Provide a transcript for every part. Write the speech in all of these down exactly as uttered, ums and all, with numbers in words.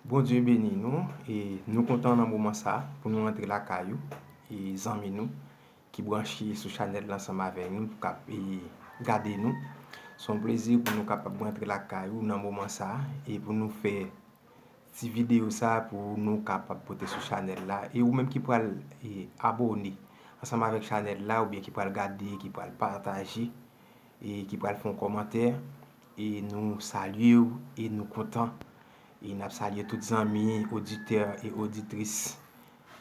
Bondye beni nou, e nou kontan nan moman sa pou nou rantre lakay ou, e zanmi nou ki branche sou chanèl la ansanm avèk nou, k ap, e, gade nou. Se yon plezi pou nou kapab rantre lakay ou nan moman sa, e pou nou fè ti videyo sa pou nou kapab pote sou chanèl la. E ou menm ki pral, e, abòne ansanm avèk chanèl la, oubyen ki pral gade, ki pral pataje, e ki pral fè yon kòmantè, e nou salye w, e nou kontan. E n ap salye tout zanmi, oditè e oditris,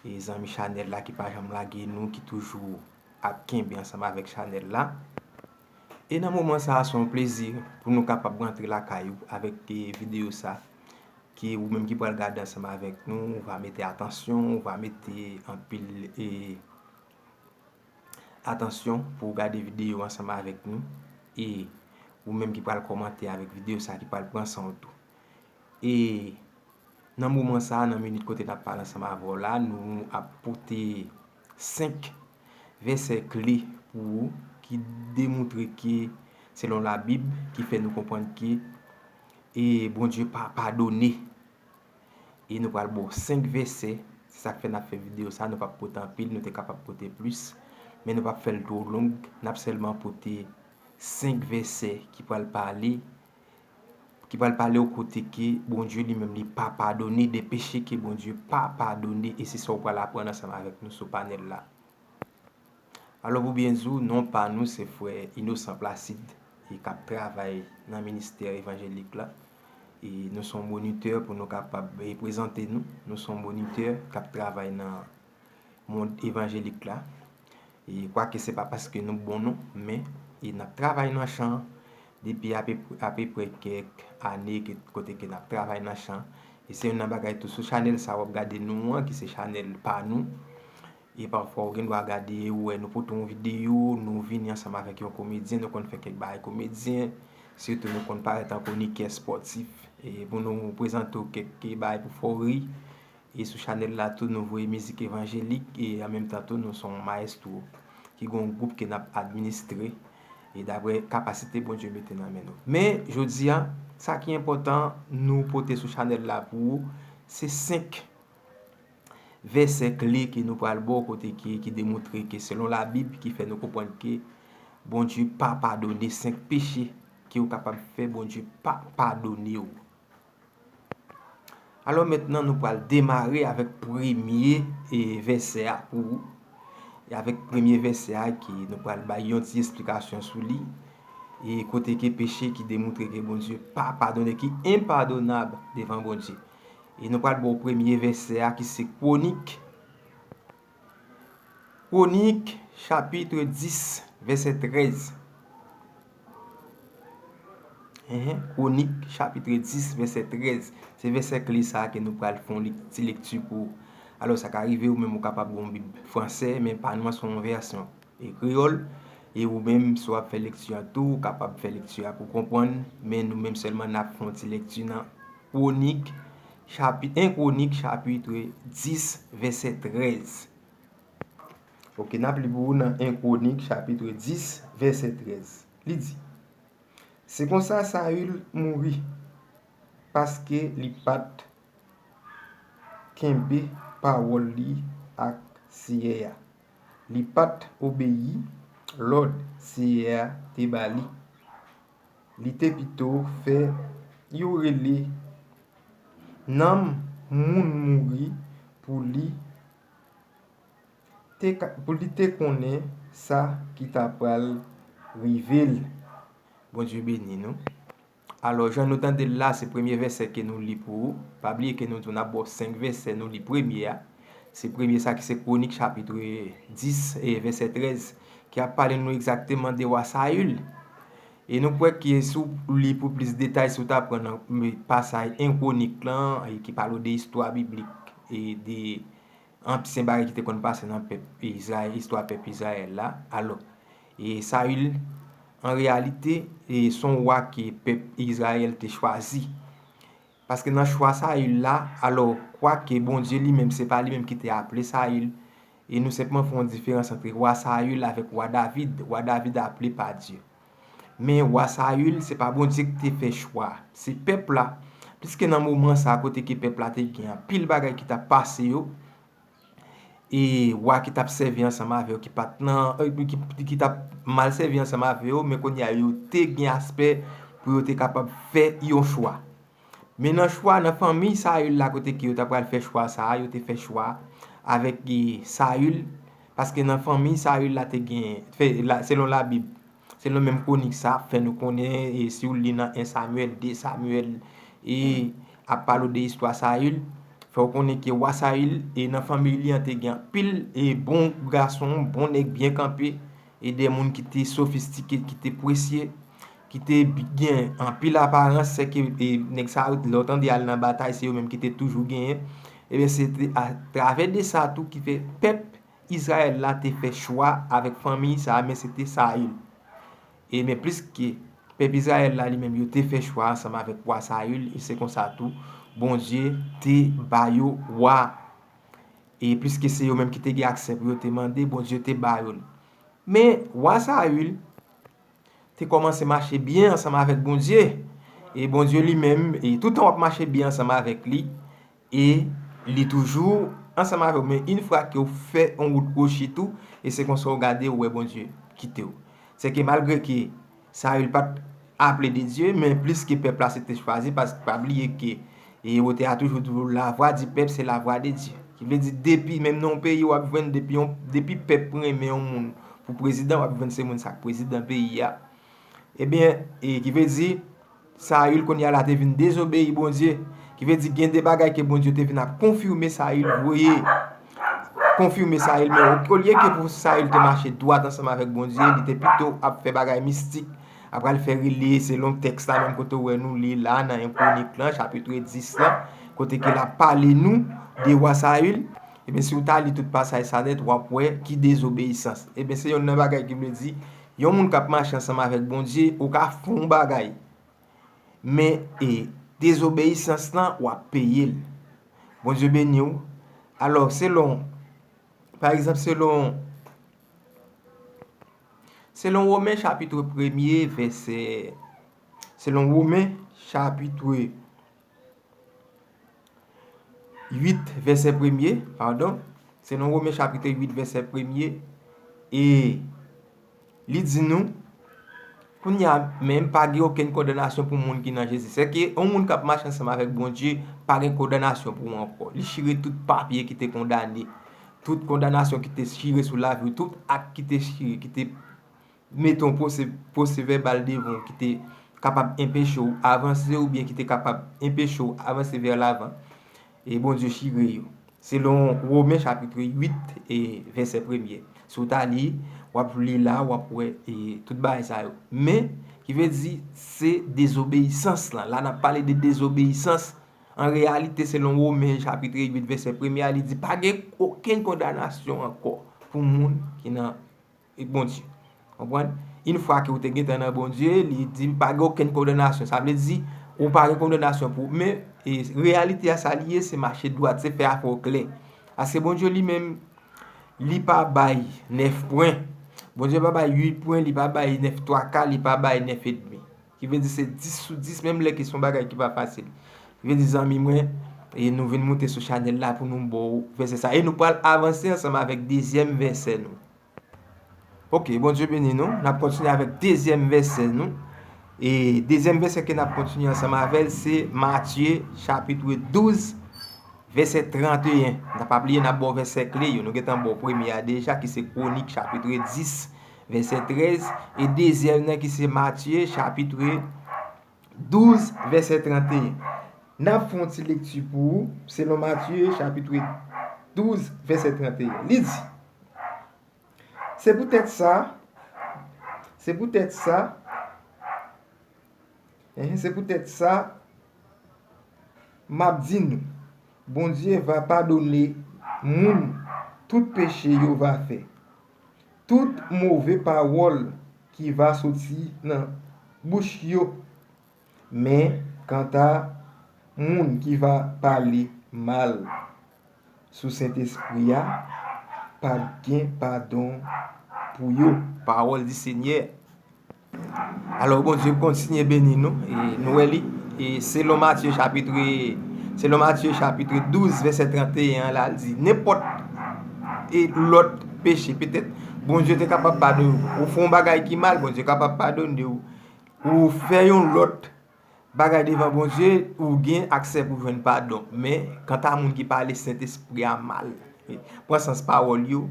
e zanmi chanèl la ki pa janm lage nou, ki toujou ap kenbe ansanm avèk chanèl la. E nan moman sa a, se yon plezi pou nou kapab rantre lakay ou avèk, e, videyo sa, ki ou menm ki pral gade ansanm avèk nou, ou va mete atansyon, ou va mete anpil, e, atansyon pou w gade videyo ansanm avèk nou, e ou menm ki pral kòmante avèk videyo sa ki pral pran san w tou. E nan moman sa, nan minit kote n ap pale ansanm avè w la, nou ap pote senk vèsè kle pou ou ki demontre ke, selon Labib, ki fè nou konprann ke, e Bondye pa padone. E nou pral ba w senk vèsè. Se sa k fè n ap fè videyo sa. Nou p ap pote anpil, nou te kapab pote plis, men nou p ap fè l twò long. N ap sèlman pote senk vèsè ki pral pale, ki pral pale w kote ke Bondye li menm li pa padone, de peche ke Bondye pa padone, e se sa w pral aprann ansanm avèk nou sou panèl la. Alò, pou byen di w, non pa nou se frè Innocent Placide, e k ap travay nan ministè evanjelik la. E nou se yon monitè pou nou kapab, e, prezante nou. Nou se yon monitè k ap travay nan mond evanjelik la. E kwake se pa paske nou bon non, men, e, n ap travay nan chan depi ape, apeprè kèk ane ke, kote ke n ap travay nan chan. E se youn nan bagay tou sou chanèl sa w ap gade nou an, ki se chanèl pa nou. E pafwa ou gen dwa gade, ou wè nou pote yon videyo, nou vini ansanm avèk yon komedyen, nou konn fè kèk bagay komedyen, sitou nou konn parèt an kwonikè espòtif, e pou nou prezante w kèk bagay pou fè w ri. E sou chanèl la tou, nou voye mizik evanjelik, e an menm tan tou, nou se yon mayestwo ki gen yon gwoup ke n ap administre, e daprè kapasite Bondye mete nan men nou. Men, jodi a, sa ki enpòtan nou pote sou chanèl la pou ou, se senk vèsè kle ke nou pral ba w kote ke, ki demontre ke selon Labib, ki fè nou konprann ke Bondye pa padone senk peche ke w kapab fè, Bondye pa padone w. Alò mentnan nou pral demare avèk premye, e, vèsè a pou ou. E avèk premye vèsè a ki nou pral bay yon ti esplikasyon sou li. E kote ke peche ki demontre ke Bondye pa padone, ki enpadonab devan Bondye. E nou pral ba w premye vèsè a ki se Kwonik. Kwonik, chapit dis, vèsè trèz. Enhen, Kwonik, chapit dis, vèsè trèz. Se vèsè kle sa a ke nou pral fè yon lek-, ti lekti pou ou. Alò, sa ka rive ou menm ou kapab gen yon Bib fransè, men pa nou an se yon vèsyon, e, kreyòl. E ou menm, si w ap fè lekti a tou, ou kapab fè lekti a pou w konprann, men nou menm sèlman n ap fè yon ti lekti nan Kwonik, chapi-, en Kwonik, chapit dis, vèsè trèz. Oke, n ap li pou ou nan en Kwonik, chapit dis, vèsè trèz. Li di, se konsa Sayil mouri, paske li pa t kenbe pawòl li ak Seyè a. Li pa t obeyi lòd Seyè a te ba li. Li te pito fè yo rele nanm moun mouri pou li te ka, pou li te konnen sa ki ta pral rive l. Bondye beni nou. Alò, jan nou tande l la, se premye vèsè ke nou li pou ou. Pa bliye ke nou di w n ap ba w senk vèsè, nou li premye a. Se premye sa ki se Kwonik chapit dis e vèsè trèz, ki ap pale nou egzakteman de wa Sayil. E nou kwè ke si w li pou plis detay, si w ta pran nan pasaj en Kwonik lan, e ki pale w de istwa biblik, e de ansyen bagay ki te konn pase nan pèp Izrayèl, istwa pèp Izrayèl la. Alò, e Sayil, an reyalite, e se yon wa ke pèp Izrayèl te chwazi. Paske nan chwa Sayil la, alò, kwake Bondye li menm, se pa li menm ki te aple Sayil, e nou senpman fè yon diferans ant wa Sayil avèk wa David. Wa David aple pa Dye. Men wa Sayil, se pa Bondye ki te fè chwa. Se pèp la, Pliske nan moman sa a kote ke pèp la te gen anpil bagay ki t ap pase yo, e wa ki t ap sèvi ansanm avè yo, ki pa t nan, ki, ki t ap mal sèvi ansanm avè yo, men kounye a yo te gen aspè pou yo te kapab fè yon chwa. Men nan chwa, nan fanmi Sayil la, kote ke yo ta pral fè chwa sa a, yo te fè chwa avèk, e, Sayil, paske nan fanmi Sayil la te gen, fè, la, selon Labib, selon menm kwonik sa, fè nou konnen, e, si w li nan en Samyèl, de Samyèl, e ap pale w de istwa Sayil, fè w konnen ke wa Sayil, e nan fanmi li an te gen anpil, e bon gason, bon nèg byen kanpe, e de moun ki te sofistike, ki te presye, ki te bi-, gen anpil aparans, sèke, e, nèg sa yo, lè w tande al nan batay, se yo menm ki te toujou genyen. Ebyen, se te atravè de sa tou ki fè pèp Izrayèl la te fè chwa avèk fanmi sa a, men se te Sayil. E men pliske pèp Izrayèl la li menm, yo te fè chwa ansanm avèk wa Sayil, e se konsa tou, Bondye te ba yo wa. E pliske se yo menm ki te gen aksè pou yo te mande, Bondye te ba yo l. Men, wa Sayil te kòmanse mache byen ansanm avèk Bondye. E Bondye li menm, e toutan w ap mache byen ansanm avèk li, e li toujou ansanm avè w. Men yon fwa ke w fè yon wout kwochi tou, e se konsa w gade, w wè Bondye kite w. Sèke malgre ke Sayil pa t aple de Dye, men pliske pèp la se te chwazi, paske pa bliye ke, e, wote a toujou di w, la voix du peuple, c'est la voix de Dieu. Ki vle di, depi, menm nan yon peyi, w ap jwenn, depi yon, depi pèp renmen yon moun pou prezidan, w ap jwenn se moun sa k prezidan peyi a. Ebyen, e, ki vle di, Sayil kounye a la te vin dezobeyi Bondye. Ki vle di, gen de bagay ke Bondye te vin ap konfime Sayil voye. Konfime Sayil, men olye ke pou Sayil te mache dwat ansanm avèk Bondye, li te pito ap fè bagay mistik, ap pral fè rele selon tèks la, menm kote w wè nou li la nan en Kwonik lan, chapit dis lan, kote ke l ap pale nou de wa Sayil. Ebyen, si w ta li tout pasaj sa nèt, w ap wè ki dezobeyisans. Ebyen, se yonn nan bagay ki vle di, yon moun k ap mache ansanm avèk Bondye, ou ka fè yon bagay. Men, e, dezobeyisans lan, w ap peye l. Bondye beni w. Alò, selon, pa egzanp, selon, selon Women chapit premye, vèsè, selon Women chapit uit, vèsè premye, padon, selon Women chapit uit, vèsè premye, e li di nou, kounye a menm, pa gen okenn kondanasyon pou moun ki nan Jezi. Sèke yon moun k ap mache ansanm avèk Bondye, pa gen kondanasyon pou ou ankò. Li chire tout papye ki te kondane, tout kondanasyon ki te chire sou lavi w, tout ak ki te chire, ki te mete yon pwose-, pwose vèbal devan w ki te kapab enpeche w avanse oubyen ki te kapab enpeche w avanse vè lavan. E Bondye chire yo. Selon Women chapit uit e vèsè premye. Si w ta li, w ap li la, w ap wè, e, tout bagay sa yo. Men, ki vle di, se dezobeyisans lan. La, n ap pale de dezobeyisans. An reyalite, selon Women chapit uit vèsè premye a, li di, pa gen okenn kondanasyon ankò pou moun ki nan Bondye. Konprann? Yon fwa ke w te gentan nan Bondye, li di pa gen okenn kondanasyon. Sa vle di, ou pa gen kondanasyon pou ou. Men, e, reyalite a, sa li ye, se mache dwat, se fè afè w klè. Paske Bondye li menm, li pa bay nèf pwen. Bondye pa bay uit pwen, li pa bay nèf twa ka, li pa bay nèf edmi. Ki vle di se dis sou dis, menm lè ke se yon bagay ki pa fasil. Ki vle di, zanmi mwen, e nou vin moute sou chanèl la pou nou ba w vèsè sa. E nou pral avanse ansanm avèk dezyèm vèsè nou. Ok, Bondye beni nou. N ap kontinye avèk dezyèm vèsè nou. E dezyèm vèsè ke n ap kontinye ansanm avè l, se Matye, chapit douz, vèsè trannteyen. N a pa bliye, n ap ba w vèsè kle yo. Nou gentan ba w premye a deja, ki se Kwonik, chapit dis, vèsè trèz. E dezyèm nan, ki se Matye, chapit douz, vèsè trannteyen. N ap fè yon ti lekti pou ou, selon Matye, chapit douz, vèsè trannteyen. Li di, Se poutèt sa, se poutèt sa, enhen, se poutèt sa, m ap di nou, Bondye va padone moun tout peche yo va fè, tout move pawòl ki va soti nan bouch yo. Men, kanta moun ki va pale mal sou Sentespri a, p ap gen padon pou yo. Pawòl di Senyè. Alò, Bondye kontinye beni nou. E nou wè li. E selon Matye chapit, selon Matye chapit douz, vèsè trannteyen an la, l di, nenpòt e lòt peche, petèt, Bondye te kapab padone w. Ou fè yon bagay ki mal, Bondye kapab padone w. Ou fè yon lòt bagay devan Bondye, ou gen aksè pou jwenn padon. Men, kanta moun ki pale Sentespri a mal, pran sans pawòl yo,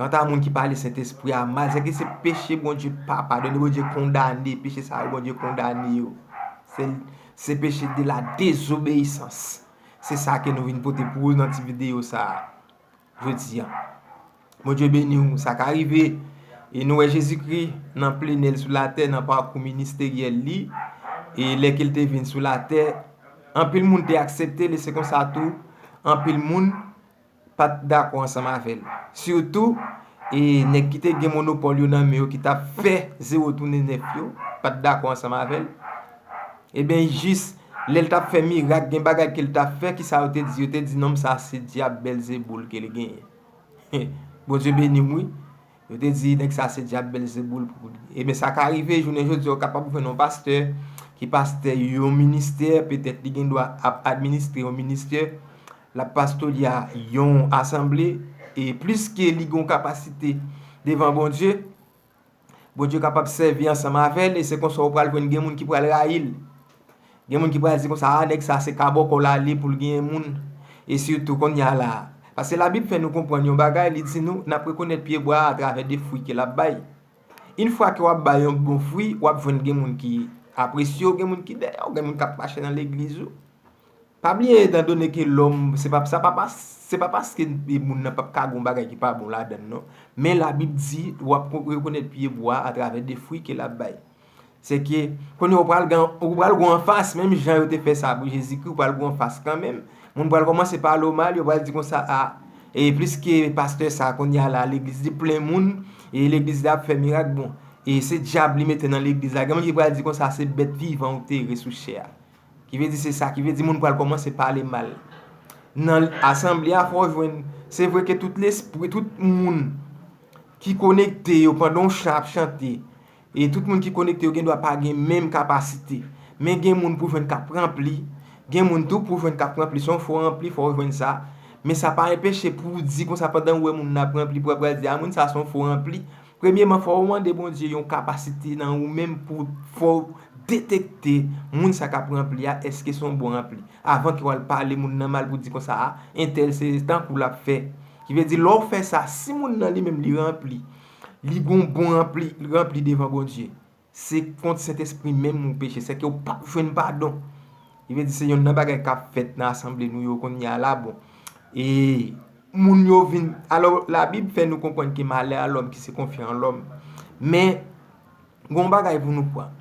kanta moun ki pale Sentespri a mal, sèke se peche Bondye pa padone, Bondye kondane, peche sa yo Bondye kondane yo. Se, se peche de la désobéissance. Se sa ke nou vin pote pou ou nan ti videyo sa a jodi a. Bondye beni w, sa ka rive. E nou wè Jezikri nan plenè l sou latè, nan pakou ministeryèl li. E lè ke l te vin sou latè, anpil moun te aksepte l, e se konsa tou, anpil moun pa t dakò ansanm avè l. Sitou, e nèg ki te gen monopòl yo nan men yo, ki t ap fè zewo tounen nèf yo, pa t dakò ansanm avè l. Ebyen, jis lè l t ap fè mirak, gen bagay ke l t ap fè, kisa yo te di? Yo te di, nonm sa a se dyab Bèlzeboul ke l genyen. Bondye beni m, wi. Yo te di, nèg sa a se dyab Bèlzeboul pou li. Ebyen, sa ka rive, jounen jodi a, ou kapab jwenn yon pastè, ki pastè yon ministè, petèt li gen dwa ap administre yon ministè, l ap pastolya yon asanble, e plis ke li gen yon kapasite devan Bondye, Bondye kapab sèvi ansanm avè l, e se konsa ou pral jwenn gen moun ki pral rayi l. Gen moun ki pral di konsa, a, nèg sa se ka bò kò l ale pou l genyen moun. E sitou kounye a la. Paske Labib fè nou konprann yon bagay, li di nou, n ap rekonèt pyebwa a atravè de fwi ke l ap bay. Yon fwa ke w ap bay yon bon fwi, w ap jwenn gen moun ki apresye w, gen moun ki dèyè w, gen moun k ap mache nan legliz ou. Pa bliye, etandone ke lòm, se pa, sa pa, pas- se pa paske moun nan p ap ka gen yon bagay ki pa bon ladan l, non. Men Labib di, w ap ko- rekonèt pyebwa a atravè de fwi ke l ap bay. Se ke, kounye a ou pral gen, ou pral gen anfas, menm jan yo te fè sa pou Jezikri, ou pral gen anfas kanmenm. Moun pral kòmanse pale w mal, yo pral di konsa, a, e pliske pastè sa, kounye a la, legliz li plen moun, e legliz li ap fè mirak, bon, e se dyab li mete nan legliz la. Gen moun ki pral di konsa, se bèt vivan ou te ye sou chè a. Ki vle di se sa, ki vle di moun pral kòmanse pale mal. Nan asanble a, fò w jwenn, se vre ke tout lespri, tout moun ki konekte yo pandan yon chan ap chante, e tout moun ki konekte yo gen dwa pa gen menm kapasite. Men gen moun pou jwenn k ap ranpli, gen moun tou pou jwenn k ap ranpli, se yon fo ranpli, fò w jwenn sa. Men sa pa enpeche pou w di konsa pandan w wè moun nan ap ranpli, pou w ap pral di, a, moun sa se yon fo ranpli. Premyeman, fò w mande Bondye yon kapasite nan ou menm pou fò w detekte moun sa k ap ranpli a, èske se yon bon ranpli. Avan ke w al pale moun nan mal pou di konsa, a, entèl se tankou l ap fè. Ki vle di, lè w fè sa, si moun nan li menm li ranpli, li gon bon ranpli, ranpli devan Bondye, se kont Sentespri menm ou peche, sèke w p ap jwenn padon. Ki vle di, se yonn nan bagay k ap fèt nan asanble nou yo kounye a la, bon. E moun yo vin, alò, Labib fè nou konprann ke malè a lòm ki se konfye an lòm. Men, gon bagay pou nou pran.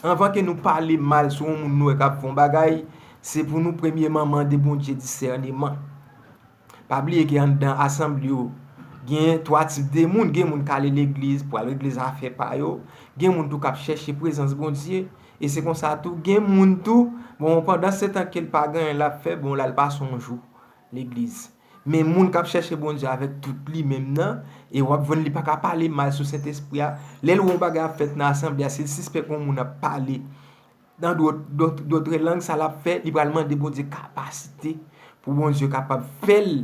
Anvan ke nou pale mal sou yon moun nou wè k ap fè yon bagay, se pou nou premyeman mande Bondye disèneman. Pa bliye ke anndan asanble yo, gen twa tip de moun. Gen moun k ale legliz pou al regle zafè pa yo. Gen moun tou k ap chèche prezans Bondye. E se konsa tou, gen moun tou, bon, pandan se tan ke l pa gen anyen l ap fè, bon, l al pase yon jou legliz. Men moun k ap chèche Bondye avèk tout li menm nan, e w ap jwenn li pa ka pale mal sou Sentespri a. Lè l wè yon bagay ap fèt nan asanble a, si l sispèk yon moun ap pale nan dòt, dòt, dòt lang, sa l ap fè, li pral mande Bondye kapasite pou Bondye kapab fè l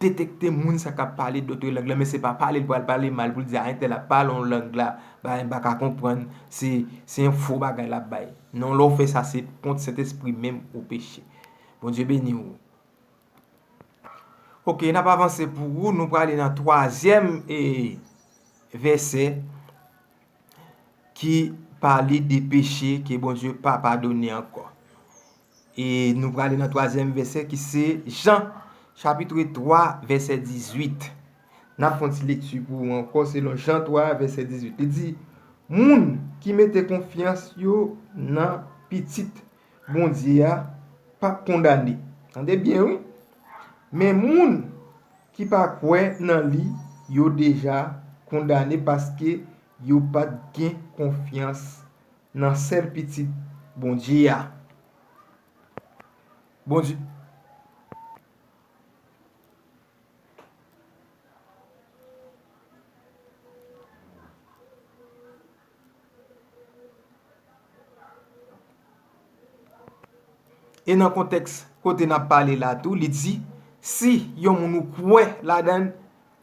detekte moun sa k ap pale dòt lang lan, men se pa pale l pral pale mal pou l di, a, entèl ap pale yon lang la, bagay m pa ka konprann, se, se yon fo bagay l ap bay. Non, lè w fè sa, se kont Sentespri menm ou peche. Bondye beni w. Oke, n ap avanse pou ou. Nou prale nan twazyèm, e, vèsè ki pale de peche ke Bondye pa padone ankò. E nou prale nan twazyèm vèsè ki se Jan, chapit twa, vèsè dizuit. N ap fè yon ti lekti pou ou ankò selon Jan twa, vèsè dizuit. Li di, moun ki mete konfyans yo nan Pitit Bondye a p ap kondane. Tande byen, wi. Men moun ki pa kwè nan li, yo deja kondane paske yo pa t gen konfyans nan sèl Pitit Bondye a. Bondye. E nan kontèks kote n ap pale la tou, li di, si yon moun ou kwè ladan l,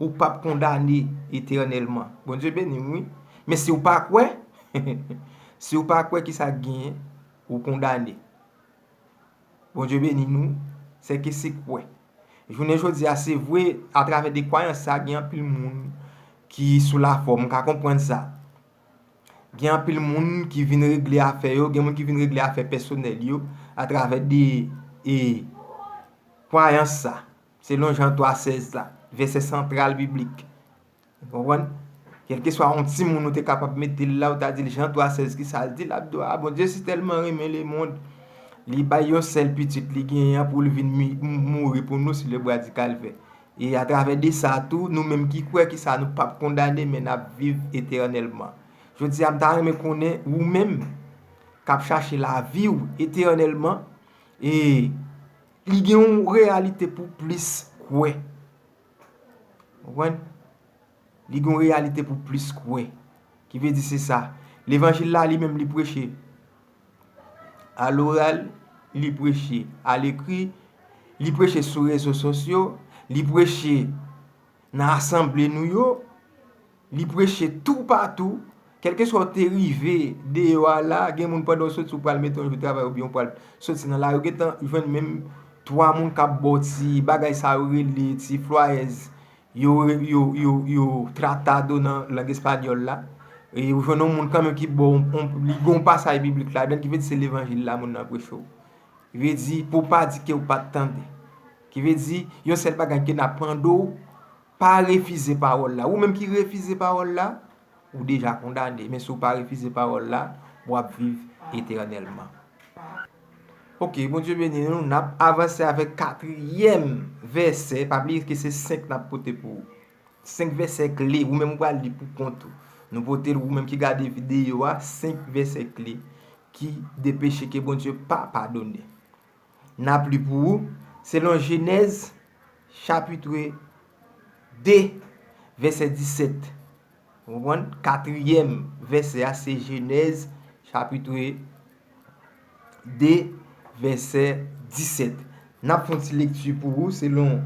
ou p ap kondane etènèlman. Bondye beni w, wi. Men si w pa kwè, si w pa kwè, kisa k genyen? Ou kondane. Bondye beni nou, sèke se kwè. Jounen jodi a, se vre, atravè de kwayans sa, gen anpil moun ki sou lafòm, m ka konprann sa. Gen anpil moun ki vin regle afè yo, gen moun ki vin regle afè pèsonèl yo atravè de, e, kwayans sa, selon Jan twa sèz la, vèsè santral biblik. Ou konprann? Kèlkeswa yon timoun ou te kapab mete l la, ou ta di l Jan twa sèz, kisa l di? L ap di w, a, Bondye si tèlman renmen lemonn, li bay yon sèl pitit li genyen an pou l vin mi- m- mouri pou nou sou lebwa di Kalvè. E atravè de sa tou, nou menm ki kwè, kisa, nou p ap kondane, men n ap viv etènèlman. Jodi a, m ta renmen konnen, ou menm k ap chache lavi w etènèlman, e li gen yon reyalite pou plis kwè. Ou konprann? Li gen yon reyalite pou plis kwè. Ki vle di se sa. Levanjil la, li menm, li preche aloral, li preche alekri, li preche sou rezo sosyo, li preche nan asanble nou yo, li preche toupatou. Kèlkeswa w te rive deyò a la, gen moun pandan w soti, w pral mete yon jou travay oubyen w pral soti nan lari, ou gentan jwenn menm twa moun k ap ba w ti bagay sa yo rele ti flyers, yo, yo, yo, yo tratado nan lang espanyòl la. E ou jwenn yon moun kanmenm ki ba w, yon- li gen yon pasaj biblik ladan l ki vle di se levanjil la moun nan preche w. Ki vle di, pou w pa di ke w pa t tande. Ki vle di, yon sèl bagay ke n ap mande w, pa refize pawòl la. Ou menm ki refize pawòl la, ou deja kondane. Men si w pa refize pawòl la, w ap viv etènèlman. Ok, Bondye beni nou. N ap avanse avèk katriyèm vèsè. Pa bliye ke se senk n ap pote pou ou. Senk vèsè kle. Ou menm ou pral li pou kont ou. Nou pote l, ou menm ki gade videyo a, senk vèsè kle ki de peche ke Bondye pa padone. N ap li pou ou, selon Jenèz, chapit de, vèsè disèt. Ou konprann? Katriyèm vèsè a, se Jenèz, chapit de, vèsè disèt. N ap fè yon ti lekti pou ou, selon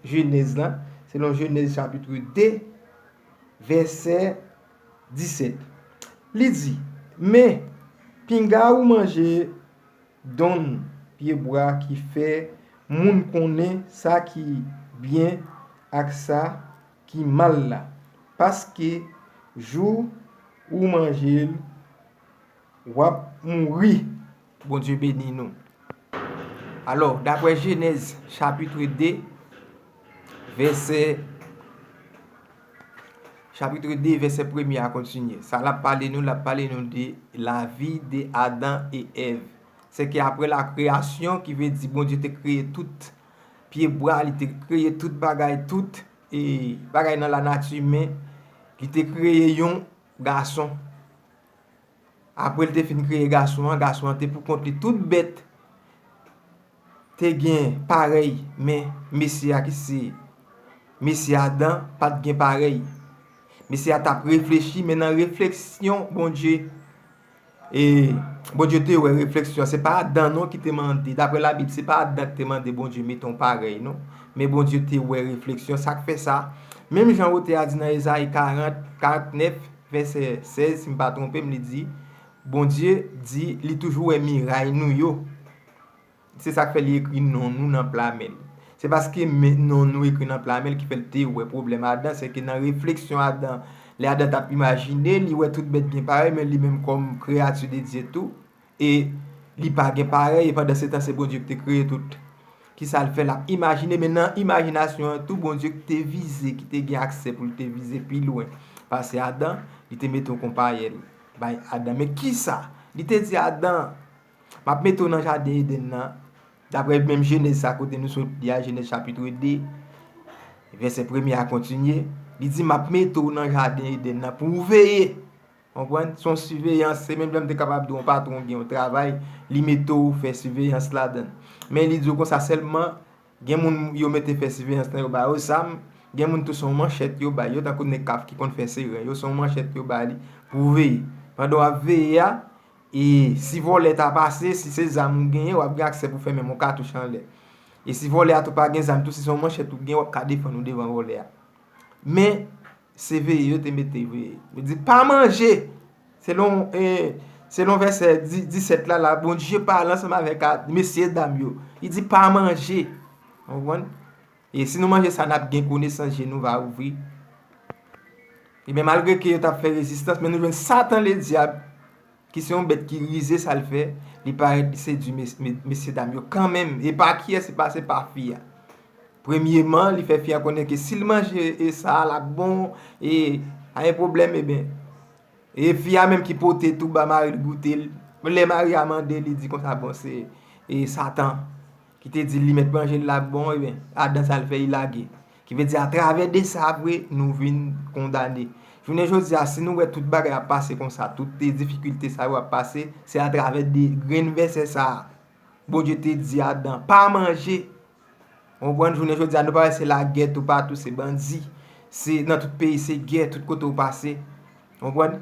Jenèz la, selon Jenèz, chapit de, vèsè disèt. Li di, men, pinga ou manje donn pyebwa ki fè moun konnen sa ki byen ak sa ki mal la, paske jou ou manje l, w ap mouri. Bondye beni nou. Alò, daprè Jenèz, chapit de, vèsè, chapit de, vèsè premye a kontinye. Sa l ap pale nou, l ap pale nou de lavi de Adan e Èv. Sèke aprè la kreyasyon, ki vle di Bondye te kreye tout pyebwa, li te kreye tout bagay, tout, e, bagay nan lanati, men li te kreye yon gason. Apre l te fin kreye gason an, gason an te pou kont li. Tout bèt te gen parèy, men mesye a ki se mesye Adan pa t gen parèy. Mesye a t ap reflechi, men nan refleksyon, Bondye, e, Bondye te wè refleksyon. Se pa Adan non ki te mande, daprè Labib, se pa Adan ki te mande Bondye mete yon parèy non. Men Bondye te wè refleksyon. Sa k fè sa, menm jan otè a di nan Ezayi karant, karantnèf, vèsè sèz, si m pa twonpe m, li di, Bondye di li toujou wè miray nou yo. Se sa k fè li ekri non nou nan pla men l. Se paske men, non nou ekri nan pla men l ki fè l te wè pwoblèm Adan, sèke nan refleksyon Adan, lè Adan t ap imajine, li wè tout bèt gen parèy, men li menm kòm kreyati de Dye tou, e li pa gen parèy, e pandan se tan se Bondye ki te kreye tout. Kisa l fè? L ap imajine, men nan imajinasyon an tou, Bondye ki te vize, ki te gen aksè pou l te vize pi lwen pase Adan, li te mete yon konpayèl bay Adan. Men kisa? Li te di Adan, m ap mete w nan jaden Edenn nan, daprè menm Jenèz sa kote nou sot li a, Jenèz chapit de, vèsè premye a kontinye, li di, m ap mete w nan jaden Edenn nan pou w veye. Konprann? Se yon siveyans, se menm jan m te kapab di w yon patwon gen yon travay, li mete w fè siveyans ladan l. Men li di w konsa sèlman, gen moun yo mete fè siveyans lan, yo ba yo zam, gen moun tou se yon manchèt yo ba yo, tankou nèg k ap, ki konn fè seren, yo se yon manchèt yo ba li pou veye. Pandan w ap veye a, E si vòlè ta pase, si se zam ou genyen, w ap gen aksè pou fè menm yon katouch anlè. E si vòlè a tou pa gen zam tou, si se yon manchèt ou genyen, w ap ka defann ou devan vòlè a. Men, se veye yo te mete veye. Yo di, pa manje! Selon, e, selon vèsè di-, disèt la, la, Bondye pale ansanm avèk a, mesye dam yo. Li di, pa manje. Ou konprann? E si nou manje sa, n ap gen konesans, je nou va ouvri. Ebyen, malgre ke yo t ap fè rezistans, men nou jwenn Satan Ledyab, ki se yon bèt ki rize, sa l fè, li parèt, li sedui mes-, me-, mesye dam yo kanmenm. E pa kiyès li pase? Pa fi a. Premyeman, li fè fi a konnen ke si l manje e sa, l ap bon, e pa gen pwoblèm, ebyen. E fi a menm ki pote tou ba mari l goute l. Lè mari a mande, li di konsa, bon, se, e, Satan ki te di li mèt manje l la bon, ebyen, adan sa l fè, li lage. Ki vle di, atravè de sa vre, nou vin kondane. Jounen jodi a, si nou wè tout bagay ap pase konsa, tout, e, difikilte sa yo ap pase, se atravè de grenn vèsè sa a. Bondye te di Adan, pa manje. Ou konprann, jounen jodi a, nou pa wè se lagè toupatou, se bandi. Se nan tout peyi, se gè, tout kote ou pase. Ou konprann?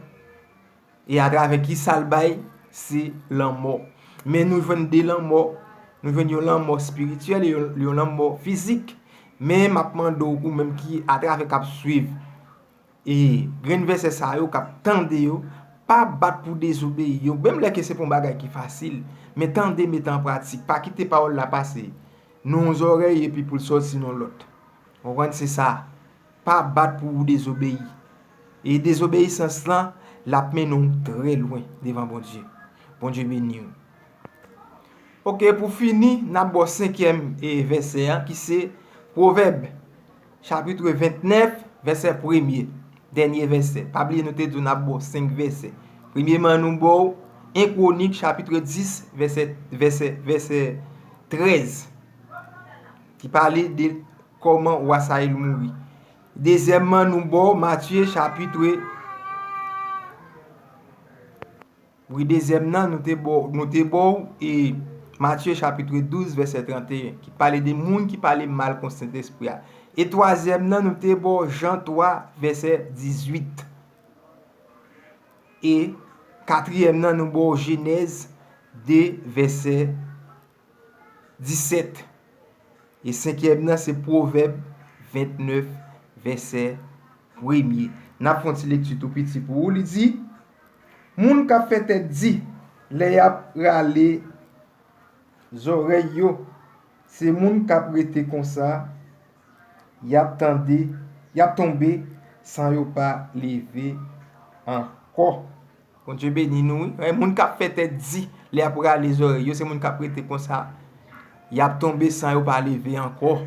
E atravè ki sa l bay? Se lanmò. Men nou jwenn de lanmò. Nou jwenn yon lanmò espirityèl e yon, yon lanmò fizik. Men m ap mande w, ou menm ki atravè k ap swiv e grenn vèsè sa yo, k ap tande yo, pa bat pou dezobeyi yo. Menm lè ke se pa yon bagay ki fasil, men tande, mete an pratik. Pa kite pawòl la pase nan yon zòrèy epi pou l sòti nan lòt. Ou konprann? Se sa. Pa bat pou ou dezobeyi. E dezobeyisans lan, l ap mennen w trè lwen devan Bondye. Bondye beni w. Oke, pou fini, n ap ba w senkyèm, e, vèsè a, ki se Pwovèb, chapit vennèf, vèsè premye, dènye vèsè. Pa bliye, nou te di w n ap ba w senk vèsè. Premyeman, nou ba w en Kwonik, chapit dis, vèsè, vèsè, vèsè trèz, ki pale de kòman wa Sayil mouri. Dezyèmman, nou ba w Matye, chapit, wi, dezyèm nan, nou te ba w, nou te ba w, e, Matye, chapit douz, vèsè trannteyen, ki pale de moun ki pale mal kont Sentespri a. E twazyèm nan, nou te ba w Jan twa, vèsè dizuit. E katriyèm nan, nou ba w Jenèz de, vèsè disèt. E senkyèm nan, se Pwovèb vennèf, vèsè premye. N ap fè yon ti lekti tou piti pou ou. Li di, moun k ap fè tèt di lè y ap rale zòrèy yo, se moun k ap rete konsa, y ap tande, y ap tonbe san yo pa leve ankò. Bondye beni nou, wi. E moun k ap fè tèt di lè y ap rale zòrèy yo, se moun k ap rete konsa, y ap tonbe san yo pa leve ankò.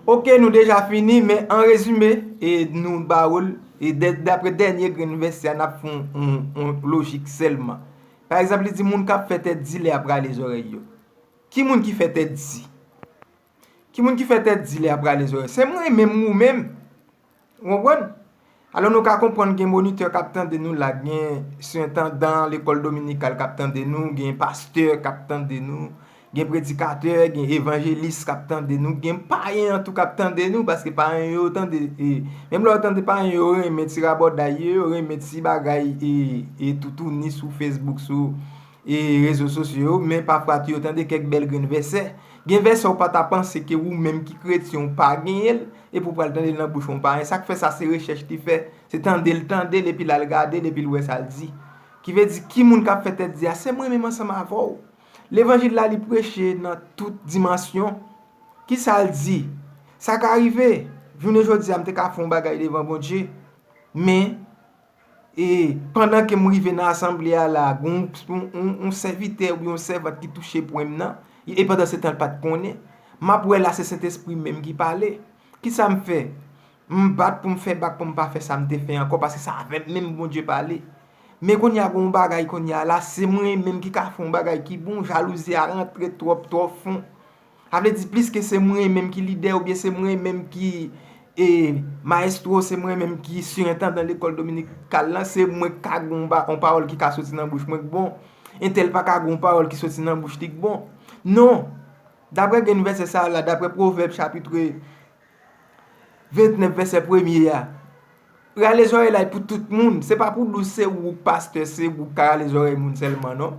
Oke, nou deja fini, men an rezime, e nou ba w l, e dè-, dapre dènye grenn vèsè a, n ap fè yon, yon, yon lojik sèlman. Pa egzanp, li di moun k ap fè tèt di lè y ap rale zòrèy yo. Ki moun ki fè tèt di? Ki moun ki fè tèt di lè y ap rale zòrèy? Se mwen menm, ou menm. Ou konprann? Alò, nou ka konprann gen monitè k ap tande nou la, gen sirentandan lekòl dominikal k ap tande nou, gen pastè k ap tande nou, gen predikatè, gen evanjelis k ap tande nou, gen payen an tou k ap tande nou, paske payen yo tande, e, menm lè yo tande payen yo, yo renmen ti rabòday yo, yo renmen ti bagay, e, e, toutouni sou Facebook, sou, e, rezo sosyo yo, men pafwa tou yo tande kèk bèl grenn vèsè. Gen vèsè ou pa ta panse ke ou menm ki kretyen ou pa genyen l, epi w pral tande l nan bouch yon payen. Sa k fè sa, se rechèch li fè. Se tande l tande l, epi l al gade l, epi l wè sa l di. Ki vle di, ki moun k ap fè tèt di a? Se mwen menm ansanm avè w. Levanjil la, li preche nan tout dimansyon. Kisa l di? Sa ka rive, jounen jodi a, m te ka fè yon bagay devan Bondye, men e pandan ke m rive nan asanble a la, gen yon, yon, yon, yon sèvitè oubyen yon sèvant ki touche pwen m nan, e pandansetan l pa t konnen. M ap wè la se Sentespri menm ki pale. Kisa m fè? M bat pou m fè bak pou m pa fè sa m te fè ankò, paske se avè m menm Bondye pale. Men kounye a gen yon bagay kounye a la, se mwen menm ki ka fè yon bagay ki bon, jalouzi a rantre twòp, twò fon. Sa vle di, pliske se mwen menm ki lidè oubyen se mwen menm ki, e, mayestwo, se mwen menm ki sirentandan lekòl dominikal lan, se mwen k ka gen yon ba-, yon pawòl ki ka soti nan bouch mwen k bon. Entèl pa ka gen yon pawòl ki soti nan bouch li k bon. Non! Dapre grenn vèsè sa a la, dapre Pwovèb chapit vennèf, vèsè premye a, Rale zòrèy la pou tout moun. Se pa pou di w se ou k pastè, se ou k ka rale zòrèy moun sèlman, non.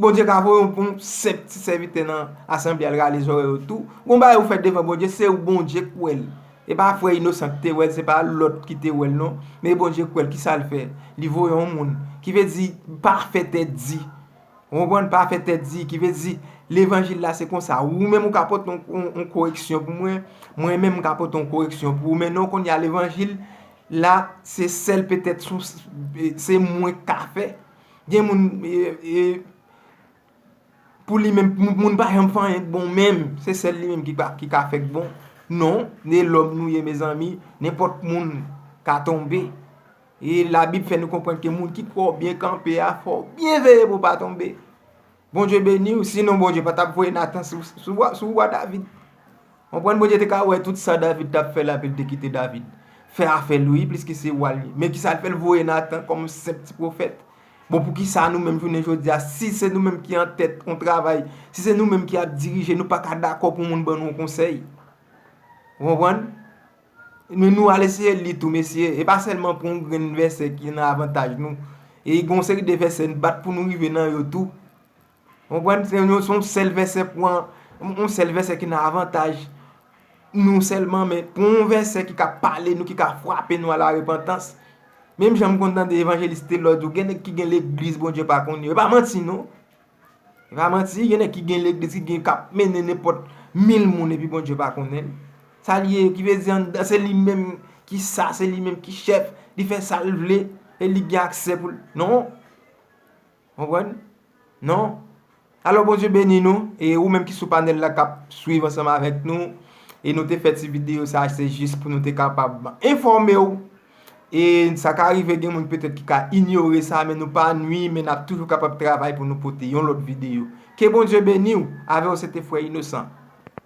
Bondye ka voye w pou yon senp ti sèvitè nan asanble al rale zòrèy yo tou. Gon bagay ou fè devan Bondye, se ou Bondye k wè l. E pa frè Inosan ki te wè l, se pa lòt ki te wè l, non. Men Bondye k wè l, kisa l fè? Li voye yon moun. Ki vle di, pa fè tèt di. Ou konprann? Pa fè tèt di, ki vle di, levanjil la se konsa. Ou menm ou ka pote yon, yon, yon koreksyon pou mwen, mwen menm m ka pote yon koreksyon pou ou. Men non, kounye a levanjil la, se sèl petèt sou, se mwen k ka fè. Gen moun, e, e, pou li menm, moun, moun pa janm fè anyen k bon menm. Se sèl li menm ki ka, ki ka fè k bon. Non, e lòm nou ye, mezanmi, nenpòt moun ka tonbe. E Labib fè nou konprann ke moun ki kwè w byen kanpe a, fò w byen veye pou w pa tonbe. Bondye beni w, sinon Bondye pa t ap voye Natan sou, sou, sou wa David. Konprann, Bondye te ka wè tout sa David t ap fè la, epi l te kite David fè afè l, wi, pliske se wa l ye. Men kisa l fè? L voye Natan kòm senp ti pwofèt. Bon, poukisa nou menm jounen jodi a, si se nou menm ki antèt yon travay, si se nou menm ki ap dirije, nou pa ka dakò pou moun ban nou yon konsèy? Ou konprann? Men nou al eseye li tou, mesye. E pa sèlman pou yon grenn vèsè ki nan avantaj nou. E gen yon seri de vèsè n bat pou nou rive nan yo tou. Ou konprann? Se yon, se yon sèl vèsè pou an, yon sèl vèsè ki nan avantaj nou sèlman, men pou yon vèsè ki ka pale nou, ki ka frape nou a la repantans. Menm jan m konn tande evanjelis Telò di w, gen nèg ki gen legliz Bondye pa konn yo. E pa manti, non. E pa manti, gen nèg ki gen legliz, ki gen k ap mennen nenpòt mil moun epi Bondye pa konnen l. Sa l ye, ki vle di anndan, se li menm ki sa, se li menm ki chèf, li fè sa l vle, e li gen aksè pou l. Non. Konprann? Non. Alò, Bondye beni nou, e ou menm ki sou panèl la k ap swiv ansanm avèk nou, e nou te fè ti videyo sa, se jis pou nou te kapab enfòme w, e sa ka rive gen moun petèt ki ka inyore sa, men nou pa nwi, men n ap toujou kapab travay pou nou pote yon lòt videyo. Ke Bondye beni w, avè w se te frè Inosan.